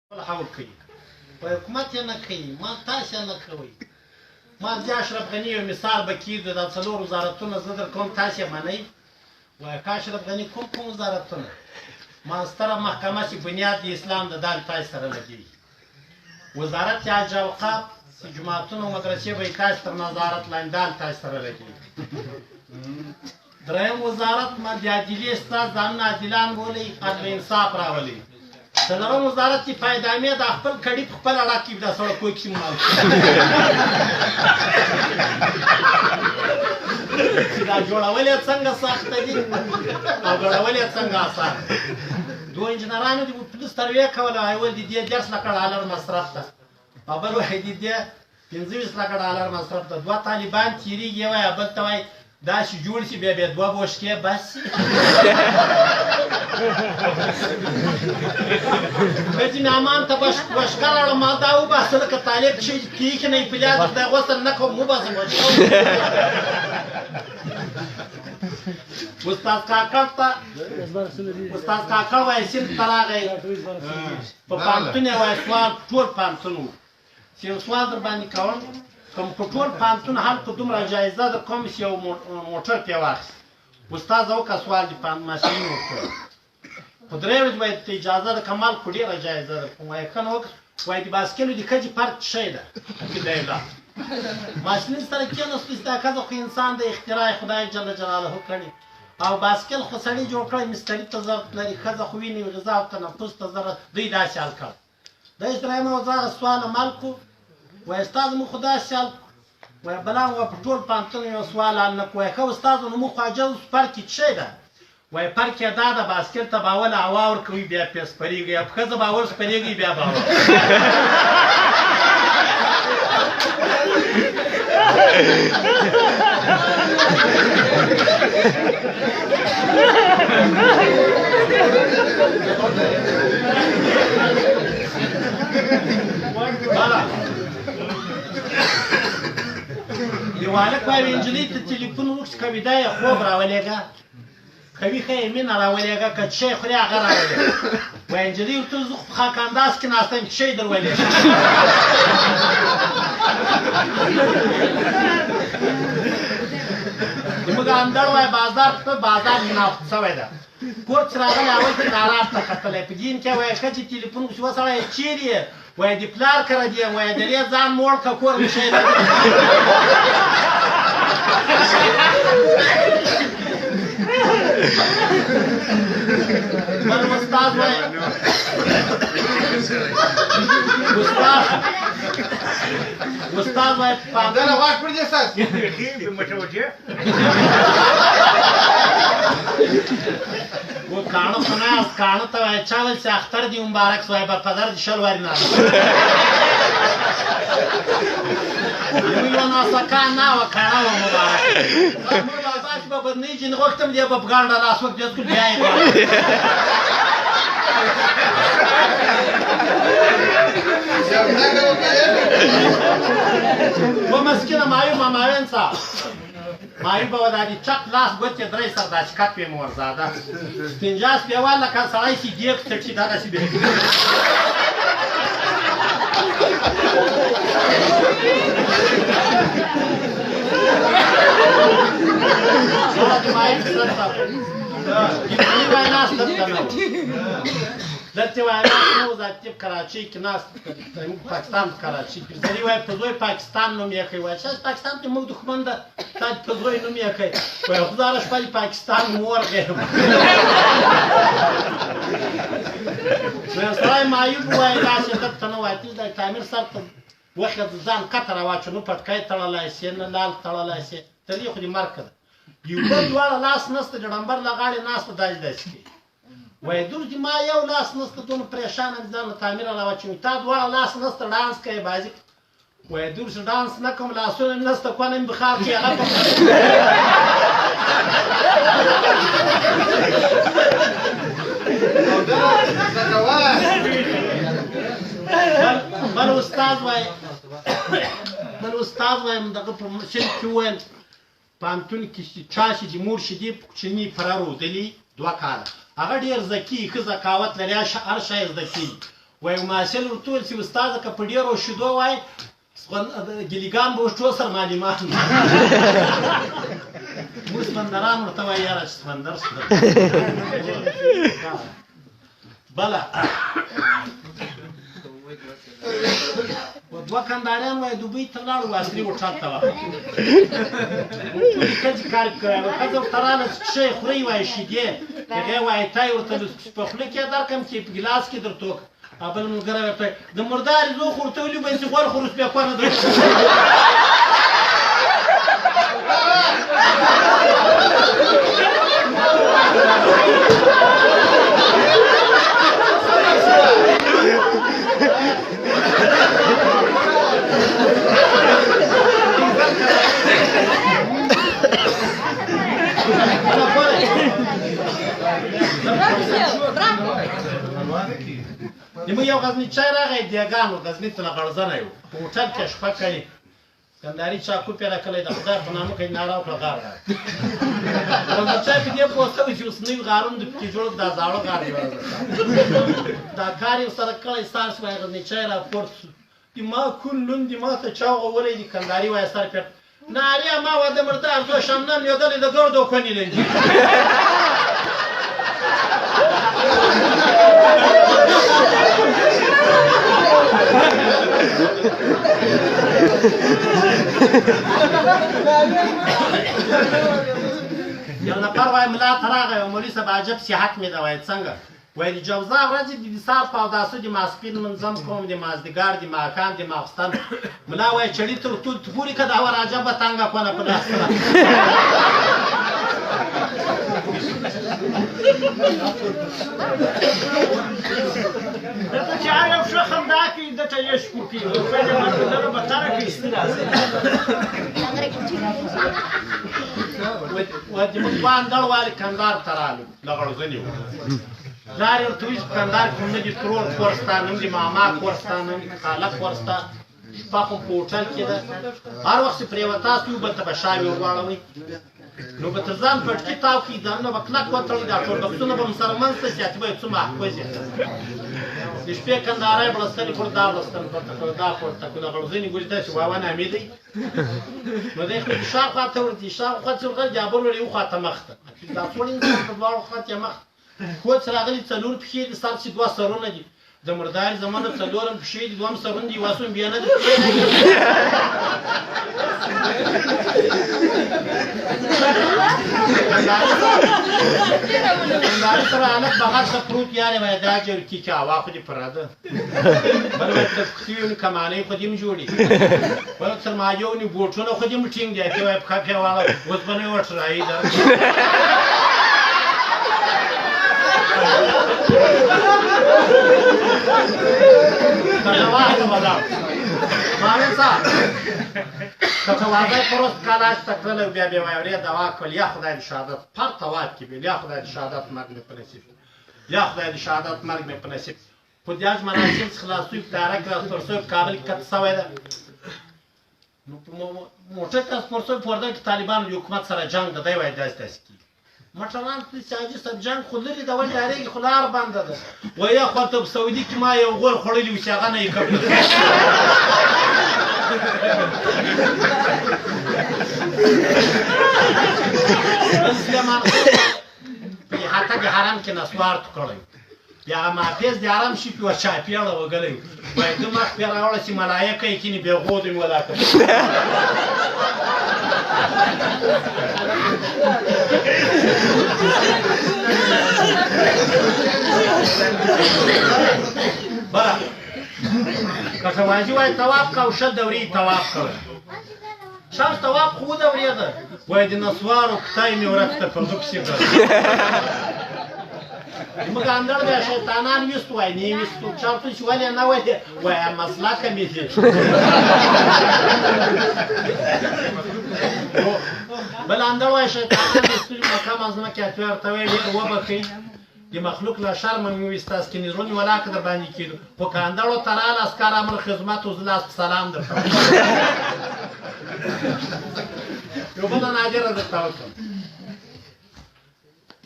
خپل حول کوي، په حکومت یې نه کوي، ما تاسې نه کوي. ما زه اشرف غني یو مثال به کېږدو، دا څلور وزارتونه زه در کوم، تاسې منئ؟ وایه که اشرف غني کوم کوم وزارتونه؟ ما ستره محکمه چې بنیاد د اسلام د دال تاسې سره لګېږي، وزارت حج اوقاف چې جوماتونه او مدرسې به یې تاسې تر نظارت لاندې دال تاسې سره لګېږي. دریم وزارت ما د عدلیې ستاسو ځانونه عادلان بولئ، عدل انصاف راولئ. څلورم وزارت چې پایدامې دا خپل کړي په خپل اړه کې دا سړکو کې مال چې دا جوړول یې څنګه سخته دي او جوړول یې څنګه اسان. دوه انجنیرانو دې پولیس ترویه کوله، ویل دې دې 30 لکه ډالر مصرف ده او بل وایي دې دې 25 لکه ډالر مصرف ده. دوه طالبان تېرېږي، یو وایي بل ته وایي داسې جوړ شي، بیا بیا دوه بوشکې بس شي. ښځې مې امان ته بشکه راوړه، ما دا وباسه لکه طالب چې کېښي نه په لاس خدای غوسه نه کوم، وباسه بشکه. استاد کاکړ ته استاد کاکړ وایي سیند ته راغی، په پوهنتون یې وایي سوال، ټول پوهنتون و چې یو سوال در باندې کوم، کوم په ټول پوهنتون خلکو دومره جایزه در کوم چې یو موټر پرې واخیست. استاد وکړه سوال دې محصلین وکړ، خو درې ورځې وایي ته اجازه ده کمال خو ډېره جایزه ده کوم. وایي ښه نو وکړه. وایي د باسکلو د ښځې فرق څه شی ده؟ عقیده یې ده. محصلین سره کېناستو چې دا ښځه خو انسان د اختراع خدای جل جلاله کړې او باسکل خو سړي جوړ کړی، مستري ته ضرورت لري، ښځه خو ویني غذا او تنفس ته ضرورت دوی داسې حل کړ. د درېیمه وزاره سوال مل کو، وایي استاد موږ خو داسې حل کړو. وایي بلا وایي په ټول پوهنتون یو سوال حل نه کړو. وایي ښه استاد نو موږ خو عاجز فرق یې څه شی ده؟ وایي فرق یې دا ده باسکل ته به اوله هوا ورکوي بیا پرې سپرېږي، او ښځه به اول سپرېږي بیا به هوا. یو هلک وایي نجلۍ ته تلیفون وکړ چې کوي دا یې خوب راولېږه، کوي ښه یې مینه راولېږه، که څه شی خوري هغه راولېږه. وایي نجلۍ ورته زه خو په خاک انداز کې ناسته یم، څه شی در ولېږه؟ زموږ اندړ وایي بازار ته بازار کې ناوخته شوی ده، کور چې راغلی اول کې ناراب ته کتلی، په دین کې وایي ښه چې تلیفون وشي وسړی چېرې یې؟ وایي د پلار کره دی یم. وایي درې ځان موړ که کور مې شی نه دی. بل استاد وایي استاد وایي پاندره واک پر دې ساس و کاڼه خو ناست کاڼه ته وایي چا ویل چې اختر دې مبارک سو، وایي به پدر دې شل وارې ناست. یو ناسکا نه وه کاڼه وه مبارک. بابا چې به بدنۍ جن غوښتم دې به په ګانډه لاس وکړ، بیا بیا یې و مسکینه مایو ماماوین صاحب مایو به دا دې چپ لاس ګوتې درې سر داسې کپ یې مورزاده ستنجاس پیوال لکه سړی چې دیګ څټي دغسې به دلته وایي نو ذات کراچۍ کې ناست پاکستان په کراچۍ کې ځلې وایي په زوی پاکستان نوم یې کوي، وایي چې پاکستان ته موږ دښمن ده تا په زوی نوم یې کوي، وایي خو زاره شپه پاکستان مور غیم. یو سړی معیوب وایي داسې دلته نه وایي د تعمیر سر ته وخت ځان کته راواچو، نو پټکی تړلی شي نه لال تړلی شي، تر دې خو دې مرګ ده. یو بل دواړه لاس نسته د ډمبر له غاړې ناسته داسې داسې کوي. وایي دور چې ما یو لاس نسته دونه پریشان یم ځان له تعمیره راواچوم، تا دواړه لاس نسته ډانس کوې بازي. وایي دور چې ډانس نه کوم لاسونه مې نسته کونه مې بخار کې هغه په بل استاد وایي بل استاد وایم دغه په صنف کې وویل پوهنتون کې چې چا چې د مور شیدې په کوچني پره رودلي 2 کاله، هغه ډېر ذکي ښه ذکاوت لري، هر شی زده کېږي. وایي محصل ورته وویل چې استاده که په ډېرو شیدو وای ګیلیګان به اوس ټول سره معلمان موږ سمندران ورته وایي یاره چې سمندر شو. بله و دوه کنداریان وایي دوبۍ ته لاړو، عصري هوټل ته وختو، ټولې ښځې کار کوي. نو ښځه ورته راغله چې څه یې خورئ؟ وایي شیدې. هغې وایي تی ورته په خوله کې یې درکړم چې په ګیلاس کې درته وکړم. بل ملګری ورته د مردارې زو خو ورته ولي بس غوړ خو بیا کونه درته. د یو غزني چای راغی، دیګانو غزني ته غړزنی و، په هوټل کې شپه کړې. کنداري چاقو پې راکړی د خدای په نامه کوي، ناره وکړه غار راغی. غزني چای په دې پوه سوی چې اوس نوي غارونه د پکې جوړ، دا زاړه غار دی. دا کار یې ورسره کړی. سهار شو، غزني چای راپورته شو، د ما کون لوند دی، ما ته چا غولی دی. کنداري وایي سر پېټ ناریا ما واده مردار زو شمنم لیدلی د ګردو کونې لنجي. یو نفر وایي ملا ته راغی او مولوي صاحب عجب صحت مې ده. وایي څنګه؟ وایي د جوزا ورځې د سهار په اوداسه د ماسپین لمونځم کوم، د مازدیګر، د ماښام، د ماخستن. ملا وایي چړي تر تود پورې که دا ور عجبه تنګه کونه په لاس سره. دته چې هر یو ښه خندا کوي، دته یې شکو کوي، خپلې مرګ به تره کوي. و د موږ دوه اندړ والي کندهار ته رالو، له غړزنې وو. پلار یې ورته وویل چې په کندهار کې نه دي ترور کور ستا، نه دي ماما کور ستا، نه دي خاله کور ستا، شپه خو په هوټل کې ده. هر وخت چې پرېوتاست یو بل ته به شاوې ور واړوئ، نو به تر ځان پټکي تاو کړي، ځانونه به کلک وتړئ، دا ټول بکسونه به مو سره منځ ته شي، هسې به یې څو محفوظ یې. د شپې کندهاری بړستنې پر دا بړستن پورته کړو، دا پورته کړو، د غړزنې ګوري داسې واوه نامې دی. نو دی خو شا خوا ته ورځي، شا خوا ته ورغلی، دا بل ور یو خوا ته مخ ته، دا ټول انسان په دواړو خوا ته مخ کوڅ راغلي. څلور پښې دي، سر چې دوه سرونه دي، د مردارې زمانه څلورم پښې دي، دوم سرونه دي، یوه سون بیا نه دي. کندهاري سره هلک بغل ته پروت، یارې وایي دا جرکي چې هوا خو دې پره ده. بل وایي تر پښې نو کمانۍ خو دې هم جوړې، بل تر مایو نو بوټونه خو دې هم ټینګ دي. ته وایي پښه پې واړه، اوس به نه یوه ټرایي ده. کټوازی پروست کالاش ته تللی، بیا بیا وایي ورې دوا کول، یا خدای د شهادت پر طواف کې ویل، یا خدای د شهادت مرګ مې په نصیب، یا خدای د شهادت مرګ مې په نصیب. خو د حج مراسم چې خلاص شوي، په تیاره کې راسپور شوی، په کابل کې کته سوی ده. نو په موټر کې راسپور شوی، په وردګ کې طالبانو د حکومت سره جنګ ده. دی وایي داسې داسې کېږي. مټران ته چې حاجي صاحب جنګ خو لرې ده، ولې ډارېږي؟ خو لار بنده ده. وایي خو هلته په سعودي کې ما یو غول خوړلی و چې هغه نه یې کړل. سلیمان په احاطه د حرم کې نسوار کړی، بیا هغه محافظ د حرم شي په چاپېړه وګلی، وایي ده مخ پرې راوړه چې ملایکه یې کیني، بې غودو مې ولاکه. بله کټوازي وایي طواف کا او 20 دورې طواف کوي. شمس طواف خو ودورېده، وایي د نسوارو کتای مې ورک ته پر ده پسې کړ. موږ اندړ بیا شیطانان ویستو، وایي نه ویستو. چا ورته چې ولې نه وایي؟ وایي مسلکه مې دي. بل اندړ وایي شیطانان ویستو، مکه منځنه کې اتوی ورته وایي ډېر وبخښئ، د مخلوق له شرمه مې وویستاست، کینې زړه مې ولاکه در باندې کېدو، خو که اندړو ته راله عسکر امر خدمت و، زه لاس په سلام درته. یو بله نادره درته وکړم.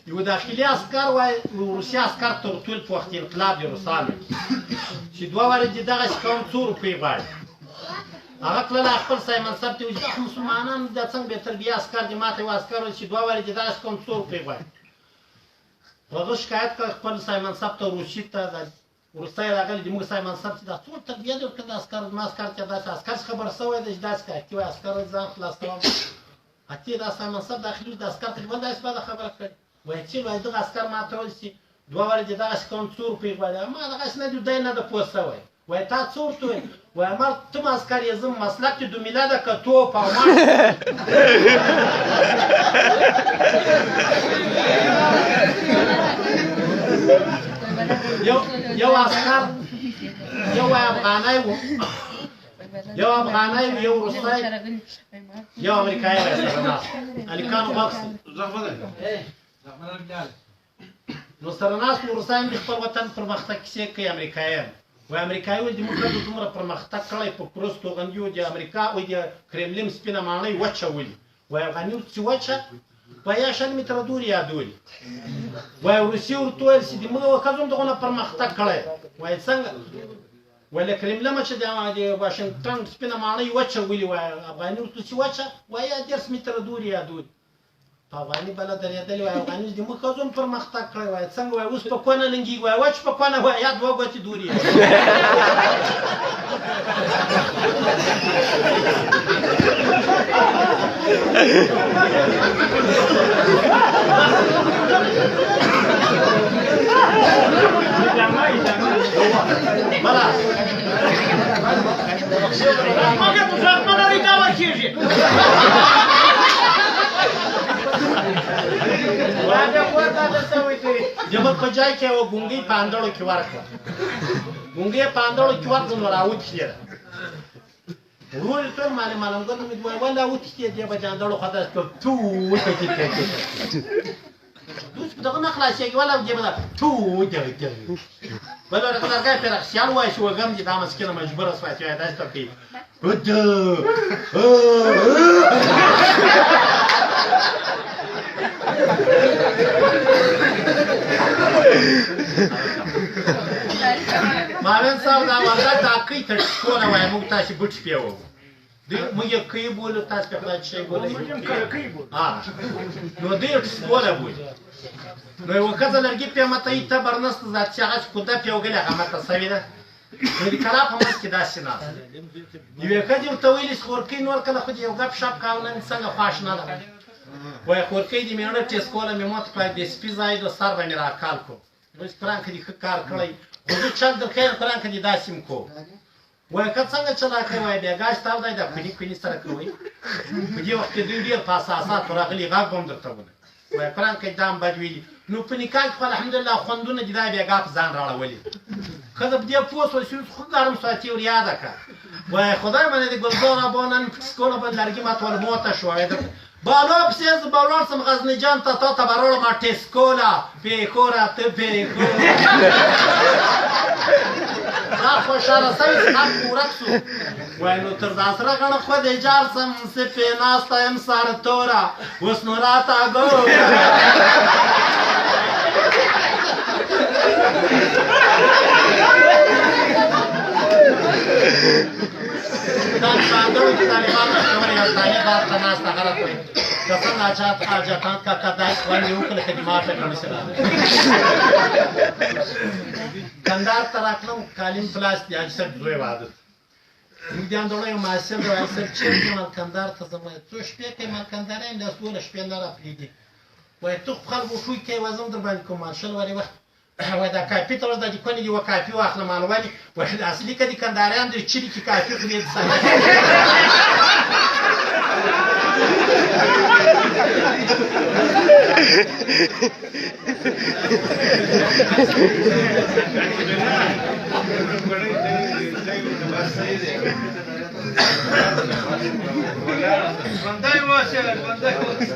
یو داخلي عسکر وای، روسي عسکر تر ټول په وخت انقلاب د روسانو چې دوه وارې دې دغسې کوم څو روپۍ غواړي. هغه کله خپل صاحب منصب ته وایي چې دا مسلمانان دا څنګه بې تربیه عسکر دي، ماته یو عسکر وایي چې دوه وارې دې دغسې کوم څو روپۍ غواړي. هغه شکایت کړ خپل صاحب منصب ته، روسي ته. وروستی راغلی د موږ صاحب منصب چې دا څومره تربیه دې ورکړه د عسکر، زما عسکر چې داسې عسکر څخه خبر شوی دی چې داسې کوي. وایي عسکر ځان خلاصوم، حتې دا صاحب منصب داخلي د عسکر ته بل داسې بده خبره کړې. وایي چې وایي دغه عسکر ماته ویل چې دوه وارې دې دغسې کوم څو روپۍ غواړي، ما دغسې نه دی، دی نه ده پوه شوی. وایي تا څه ورته وویل؟ وایي ما ته عسکر یې، زه مسلک دې دومیله ده که توپ او ما یو عسکر یو افغانی و، یو افغانی و، یو روسی، یو امریکایی وای سره ناست. هلکانو غوږ سئ. نو سره ناست وو. روسیان د خپل وطن پرمختګ کیسې کوي، امریکایان وایي امریکایي وایي د موږ ښځو دومره پرمختګ کړی په کروز توغندیو د امریکا وایي د کرملین سپینه ماڼۍ وچولي. وایي افغاني ورته چې وچه وایي یا 20 متره دوري یا دوري. وایي روسي ورته وویل چې د موږ ښځو هم دغونه پرمختګ کړی. وایي څنګه؟ وایي له کرملمه چې د واشنګټن سپینه ماڼۍ وچولي. وایي افغاني ورته چې وچه وایي یا 30 متره دوري یا دوري. په افغاني بله درېدلې. وایي افغاني د موږ ښځو هم پرمختګ کړی. وایي څنګه؟ وایي اوس په کونه لنګېږي. وایي وچ په کونه، وایي یا دوه ګوتې دوري. بله مګر زخمه لري دا ورکېږي. د ملک په جای کې یوه ګونګۍ په اندړو کې ورکړه. ګونګۍ په اندړو کې ورکړه نو راوتښتېده. ورور یې ټول معلم معلم ګل مې وایي ولې راوتښتېدې به د اندړو خو داسې کړ تو ته ته ته اوس په دغه نه خلاصېږي ولا دې به تو ته ته بل ورځ لرګی پرې سیال وایي چې وږم دي دا مسکینه مجبوره سوه چې داسې ته کوي. معاون صاحب دا وردګ دا کوي ته ټکوله وایي موږ تاسې بوټي پیوو، دوی موږ یې کوي بولو، تاسې په خدای څه شی بولئ؟ نو دوی یې ټسکوله بولي. نو یوه ښځه لرګي پرې ماتوي، تبر نشته ذات چې هغه چې کوده پیوګلې هغه ماته سوې ده. نو د کلا په منځ کې داسې ناست یوې ښځې ورته ویلي چې خورکۍ نور کله خو دې یو ګپ شپ کاوه، نن څنګه خوښ نه ده. وایي خورکۍ دې مېړه ټسکوله مې ماته کړه، د سپي ځای د سر به مې راکال کړو. اوس قرآن که دې ښه کار کړی خو زه چل درښیم، قرآن که دې داسې هم کوم. وایي که څنګه چلاکه؟ وایي بېګا چې تاو دی دا کوني کوني سره کوئ. په دې وخت کې دوی ډېر په اساساتو راغلي، غږ به هم درته ونه. وایي قرآن که دا هم بد ویلي. نو په نکاح کې خو الحمدلله خوندونه دي دا بېګا په ځان راړولي. ښځه په دې پوه شوه چې اوس خو ګرم ساتي ور یاده کړه. وایي خدای باندې د ګلزار ابا نن په ټسکوله باندې لرګي ماتول موته شوه. وایي بالا پسې زه به ولاړ سم غزني جان ته، تا ته به راوړم ټسکوله پېښوره ته پېښوره. دا خوشحاله سوی چې غږ ورک سو. وایي نو تر دا سره غڼه خو دې جار سم سپې ناسته یم سر توره اوس نو راته ګوره. دا په اندړو کې طالبان خبرې یو طالب هلته ناست هغه راته وایي که څنګه حاجتان کاکا داسې خوند یې وکړ لکه د ماته کړه سره. کندهار ته راتلم، کالیم پلاس دی حاجي صاحب زوی واده موږ د اندړو یو محصل دی. حاجي صاحب چېرته ځې؟ مال کندهار ته ځم. وایي څو شپې کوې؟ مال کندهار یم داسې دولس شپې نه راپرېږدي. وایي ته خو خلکو ټوکې کوې، وایي زه هم در باندې کوم. مال 20 وارې وخت وایي دا کاپي ته ورځ دا د کونې یوه کاپي واخله. مال ولې؟ وایي د اصلي که د کندهاریان د چلي کې کاپي خوري سره. ژوندی اوسې، ژوندی اوسې.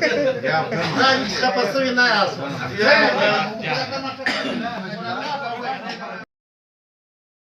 ځان خفه سوي نه یاست.